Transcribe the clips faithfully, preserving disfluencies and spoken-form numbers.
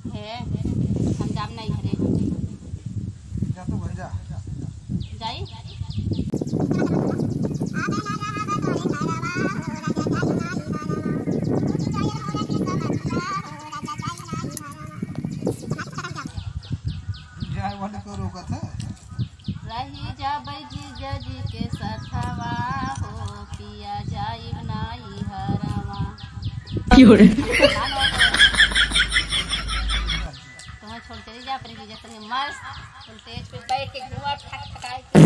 हे, हम जाब नहीं घरे। जा तू घर जा। जाई? जाए वाले को रोकत है। रही जाबै जीजा जी के सथवा हो, पिया जाइब नाई हरवा। की हो रे? तुम्हें छोड़ चली जा अपने जीजा संगे मस्त full stage पे बैठ के घुमा फटफटाए के।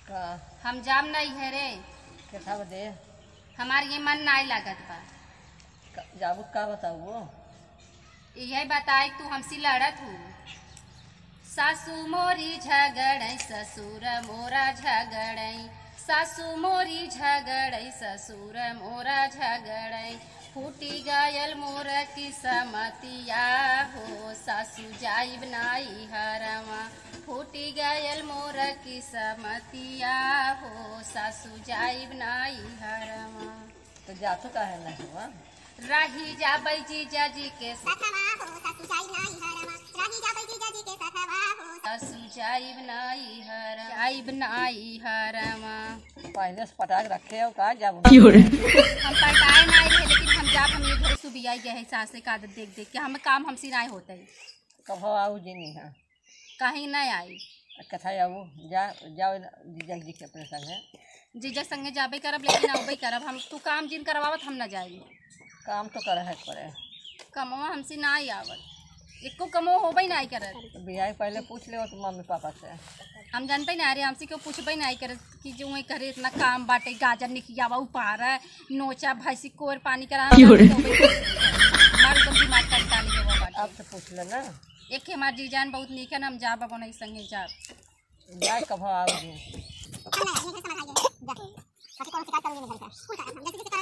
का? हम जाब नहीं घरे। के था बदे? हमार ये मन नाई लागत बा। का, जाबू का बताऊ वो? इहे बताई तू हमसे लड़त हूँ। सासू मोरी झगड़ै, ससुर मोरा झगड़ै, सासू मोरी झगड़ै, ससुर मोरा झगड़ै, फूटी गयल मोर किस्मतिया हो, सासू जाइब नाई हरवा, फूटी गयल मोर किस्मतिया हो, सासू जाइब नाई हरवा। तो जात काहे ना हुआ? रही जाबै जीजा जी के सथवा हो, सासू जाइब नाई हरवा। रही जाबै जीजा जी के सथवा हो, सासू जाइब नाई हरवा, जाइब नाई हरवा। पहले से पटाक रखे हो का, जाबू? की हो रे? हम पटाए नाई रहे, लेकिन हम जाब, हम ये घरे सुबियाई गए हैं सास के आदत देख देख के, हम काम हमसे नाई होते। कब आऊ जी नहीं है? कहीं नहीं आई। कथा आऊ, जा, जाओ जीजा जी के अपने संगे। जीजा संगे जाबे करब, लेकिन आउबे करब। हम, तू काम जिन करवावत, हम न जाई। काम तो करे है करे। कमवा हमसे ना ही आवत, एको कमवा होबे ना ही करत। बियाह पहले पूछ ले तो मम्मी पापा से। हम जानते ना, अरे हमसे क्यों पूछबे ना ही करत कि जो वही करे इतना काम बाटे, गाजर निकियावा, उपारा, नोचा, भैंसी कोर पानी करा, क्यों रे? हमारे एकदम दिमाग का निकाल गया बाटे। अब तो पूछ ले ना। एक हमार जीजान बहुत नीक है, हम जाब, अब उन्हीं संगे जाब। जाए कब आओगे?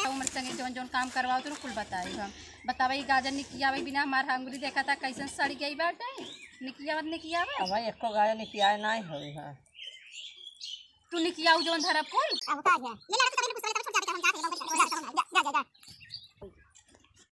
उमर संगे जौन जौन काम करवाओ तो कुल बताई हम। बतावे ई गाजर निकियावे बिना हमार हंगुरी देखा था कैसन सड़ गई बाटे। निकियावत निकियावे। अब भाई एको गाजर निकियाए ना ही होई है। तू निकियाऊ जौन धरब कुल। अब का है? ये लड़का तो कभी नहीं पूछता, तब छोड़ जाते हम जाते हैं, जा, जा, जा, जा।